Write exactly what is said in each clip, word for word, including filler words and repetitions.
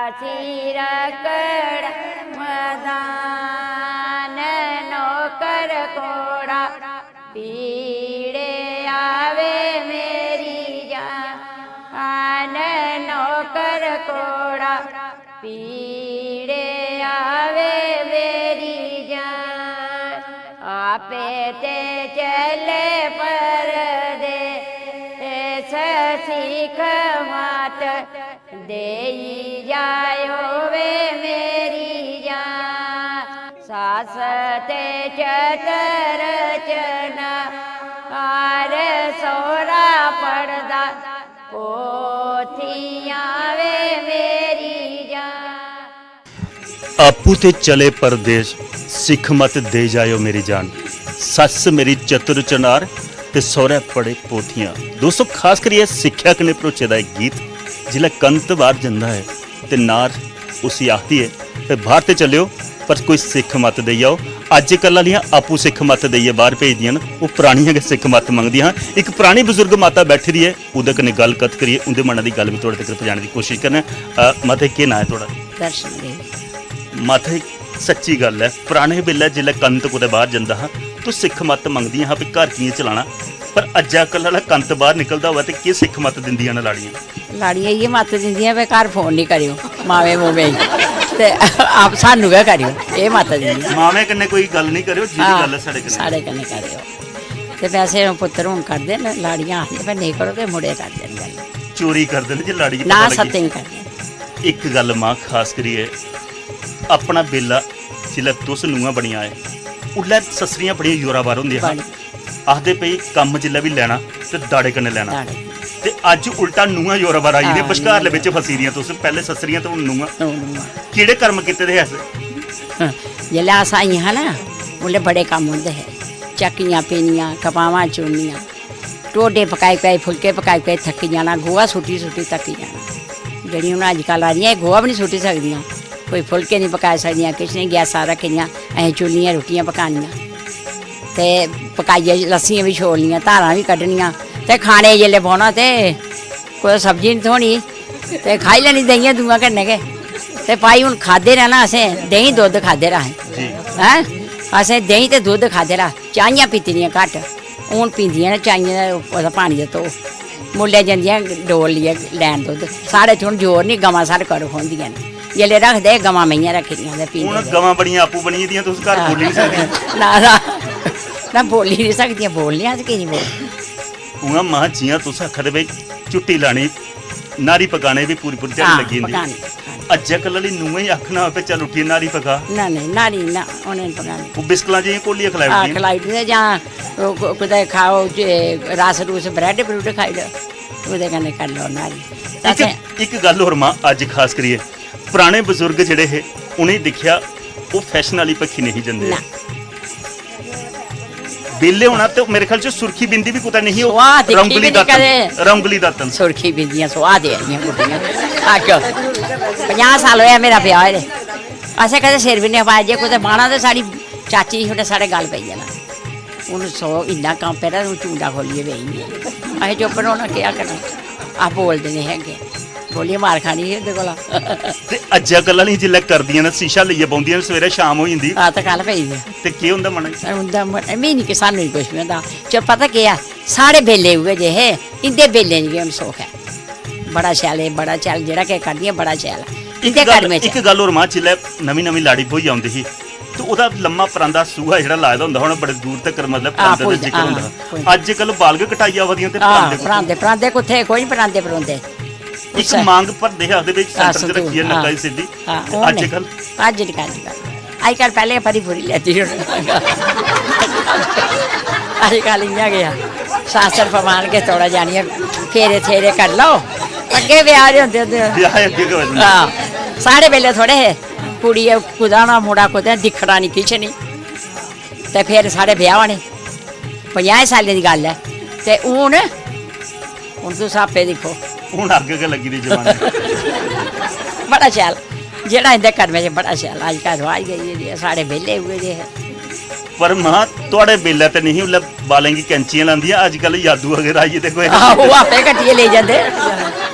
सिरकड़ मदान नौकर कोड़ा पीड़े आवे मेरी जान। नौकर कोड़ा पीड़े आवे मेरी जान। आपे ते चले परदेस सिख मत देई जायो वे मेरी जान। सास ते चतर चनार सोहरा पड़दा पोथियां वे मेरी जान। आपू ते चले परदेस सिख मत दे जायो मेरी जान। सस्स मेरी चतुर चनार ते सौहरै पड़े पोथियां। दोस्तो, खास करियै सिक्खेआ कन्नै भरोचे दा इक गीत। जिसलै कंत बाहर जंदा ऐ ते नार उसी आखदी ऐ ते बाहर ते चलेओ, पर कोई सिक्ख मत देई आओ। अज्जकल आह्लियां आपूं सिक्ख मत देइयै बाहर भेजदियां न, ओह् परानियां गै सिक्ख मत मंगदियां हां। इक परानी बजुर्ग माता बैठी दी ऐ, ओह्दे कन्नै गल्ल कत्थ करियै उं'दे मनै दी गल्ल बी थुआढ़े तगर पजाने दी कोशिश करने आं। अ, माता जी, केह् नांऽ ऐ थुआढ़ा? दर्शन देवी। माता जी, सच्ची गल्ल ऐ, पराने बेल्लै जिसलै कंत कुतै बाहर जंदा हा, तुस सिक्ख मत मंगदियां हां, भी घर कि'यां चलाना, पर अज्जै कल्ल आह्ला कंत बाहर निकलदा होऐ ते केह् सिक्ख मत दिंदियां न लाड़ियां? लाड़ियां इ'यै मत दिंदियां, भी घर फोन निं करेओ मावे मूवे गी, ते आप सानू गै करेओ, एह् मत दिंदियां। मावें कन्नै कोई गल्ल निं करेओ, जेह्ड़ी हां, गल्ल ऐ साढ़े कन्नै। साढ़े कन्नै करेओ। ते वैसे पुत्तर हून करदे न, लाड़ियां आखदियां, "भाई नेईं करो", ते मुड़े करदे न गल्ल। चोरी करदे न जे लाड़ी गी ना, पता लग्गी। सत्तें करदे। इक गल्ल मां, खास करियै अपना बेल्ला जिसलै तुस नूंहां बनी आए, उसलै सस्सरियां बड़ियां जोरावर होंदियां हां। बड़ी। आखदे भई कम्म जिसलै बी लैना ते दाड़े कन्नै लैना। दाड़े। ते अज्ज उल्टा नूंहां जोरावर आई दियां, हां, बश्कारले नूंहां। बिच फसी दियां तुस, पैह्ले सस्सरियां ते हून नूंहां। हून नूंहां। केह्ड़े कर्म कीते दे हे अस? हां, जिसलै अस आइयां हां ना, उसलै बड़े कम्म होंदे हे, चक्कियां पीनियां, कपावां चुननियां, ढोडे पकाई पकाई, फुलके पकाई पकाई थक्की जाना, गोहा सुट्टी सुट्टी थक्की जाना। जेह्ड़ियां हून अजकल आ दियां, एह् गोहा बी निं सुट्टी सकदियां, कोई फुलके निं पकाई सकदियां, किश निं, गैसां रक्खी दियां, असें चुल्लियें रुट्टियां पकानियां ते पकाइयै लस्सियां बी छोड़नियां, धारां बी कड्ढनियां ते खाने गी जेल्लै बौह्ना ते कुतै सब्जी निं थ्होनी ते खाई लैनी देहियां दूआं कन्नै गै। ते भाई, हून खाद्धे न ना असें, देहीं दुद्ध खाद्धे दा असें, हैं? असें देहीं ते दुद्ध खाद्धे दा, चाहियां पीती दियां घट्ट। हून पींदियां न चाइयें दा, ओह्दा पानी दा धो। मुल्लै जंदियां डोल लेइयै लैन दुद्ध। साढ़े च हून जोर निं, गवां साढ़े करो होंदियां न। जेल्लै रखदे हे, गवां मेहियां रक्खी दियां ते पींदे हून हे। गवां बड़ियां आपूं बनी गेदियां, तुस घर हां। बोल्ली निं सकदियां। ना, ना। ना, बोल्ली निं सकदियां, बोलने अस की निं बोलने? उ'आं मां, जि'यां तुस आखा दे भई झुट्टी लानी, न्हारी पकाने बी पूरी पूरी ध्याड़ी हां, लग्गी जंदी। पकाने, पकाने। अज्जै कल्लै आह्ली नूहें गी आखना होऐ भई चल उट्ठियै न्हारी पका। ना, नेईं, न्हारी ना, उ'नें निं पकानी। ओह् बिस्कलां जेहियां घोलियै खलाई हां, ओड़दियां। खलाई ओड़दियां जां ओह् कु-, कुतै खाओ जे रस रुस, ब्रैड ब्रूड खाई लैओ, ओह्दे कन्नै करी लैओ न्हारी। इक, असें इक गल्ल होर मां, अज्ज खास करियै पराने बजुर्ग जेह्ड़े हे, उ'नेंगी दिक्खेआ, ओह् फैशन आह्ली बक्खी नेईं जंदे। ना। बेल्ले होना ते मेरे ख्याल च सुर्खी बिंदी बी कुतै नेईं ही, ओह् सुआह दिक्खी रौंगली बी निं दातन, कदें। रौंगली दातन। सुर्खी बिंदियां सुआह दे आइयां कुड़ियां। अज्ज पंजाह् साल होआ मेरा ब्याह् होए दे। असें कदें सिर बी निं खपाया, जे कुतै बाह्ना ते साढ़ी चाची ही, उ'न्नै साढ़े गल पेई जाना। हून सौ इन्ना कम्म पेदा, हून चूंडा खोह्लियै बेही गेई। असें चुप्प रौह्ना, केह् आखना? अस बोलदे नेईं हे अग्गें, बोलियै मार खानी ही उं'दे कोला। ते अज्जै कल्लै आह्लियां जिसलै करदियां न, शीशा लेइयै बौंह्दियां न, सवेरै शाम होई जंदी। हां, ते कल्ल पेई गेआ। ते केह् होंदा मनै च? उं'दा मन, मी निं कि सानूं निं कुछ बी होंदा। चलो, पता केह् ऐ, साढ़े बेल्ले उ'ऐ जेह् हे, इं'दे बेल्लें च गै हून सुख ऐ। बड़ा शैल, एह् बड़ा शैल, जेह्ड़ा किश करदियां, बड़ा शैल ऐ। इक इं'दे गल्ल, कर्में च इक गल्ल होर मां, जिसलै नमीं नमीं लाड़ी ब्होइयै औंदी ही, ते ओह्दा लम्मा परांदा सूहा जेह्ड़ा लाए दा होंदा हा, उ'नें बड़े दूर तक्कर, मतलब, हां, परांदे दा पुजदा, जिक्र हां, होंदा हा। पुजदा। अज्जकल बाल गै कटाइयै आवा दियां ते हां, परांदे कुत्थै? परांदे, परांदे कुत्थै? कोई निं परांदे परूंदे। इक कुत्थै? मांग भरदे हे, आखदे, "भाई, हां, सेंटर च संदूक, रक्खियै हां, नक्का दी सिद्धी।" हां, ते ओह् अज्जकल? नेईं। अज्ज निं, अज्जकल। अज्जकल पैह्लें गै भरी भुरी लैती उ'नें। अज्जकल इ'यां गै आ। शास्त्र प्रमाण गै थोह्ड़ा जानियै फेरे थेरे करी लैओ। अग्गें ब्याह् दे होंदे होंदे। ब्याह् अग्गें गै होंदे। हां। साढ़े बेल्लै थोह्ड़े हे। कुड़ी कुतै होना, मुड़ा कुतै, दिक्खना निं, किश निं। ते फिर साढ़े ब्याह् होने। पंजाहें साल्लें दी गल्ल ऐ। ते हून, हून तुस आपे दिक्खो। हून अग्ग गै लग्गी दी जमाने। बड़ा शैल। जेह्ड़ा इं'दे कर्में च बड़ा शैल। अजकल रवाज गै इ'यै जेहा, साढ़े बेल्ले उ'ऐ जेह् हे। पर मां, थुआढ़े बेल्लै ते नेईं, उसलै बालें गी कैंचियां लांदियां, अजकल जादू अगर आई गेदे कोई। आहो, ओह् आपे कट्टियै लेई जंदे।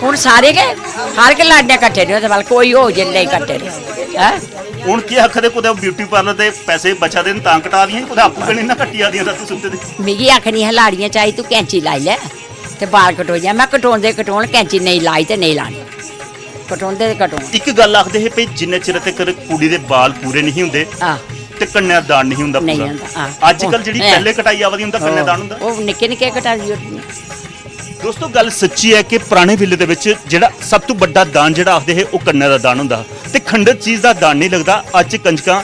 हून सारे गै, हर इक लाड़ियां कट्टे दे होंदे, मतलब कोई होग जे नेईं कट्टे दे, हैं? हून केह् आखदे, कुतै ब्यूटी पार्लर दे पैसे बचा दे न तां कटा दियां, कुतै आपूं गै निं ना कट्टी आ दियां रातीं सुत्ते दे। मिगी आखनी है लाड़ियां, चाही तू कैंची लाई लै ते बाल कटोई जा। में कटोंदे कटोन, कैंची नेईं लाई ते नेईं लानी, कटोंदे ते कटोन। इक गल्ल आखदे हे भई, जिन्ने चिर तकर कुड़ी दे बाल पूरे नहीं हुंदे हां। ते कन्या दान नहीं हुंदा नहीं पूरा। हुंदा, हां। अज्जकल जेह्ड़ी हैं। पैह्ले कटाई आवा दी, उं'दा कन्या दान हुंदा। ओह् निक्के निक्के कटाई ओड़दियां। दोस्तो, गल्ल सच्ची ऐ कि पराने बेल्ले दे बिच जेह्ड़ा सब तों बड्डा दान जेह्ड़ा आखदे हे, ओह् कन्या दा दान हुंदा हा ते खंडत चीज दा दान नहीं लगदा। अज्ज कंजकां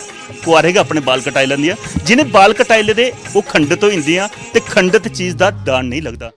कुआरे गै अपने बाल कटाई लैंदियां। जि'नें बाल कटाई लेदे, ओह् खंडत होई जंदियां ते खंडत चीज दा दान नहीं लगदा।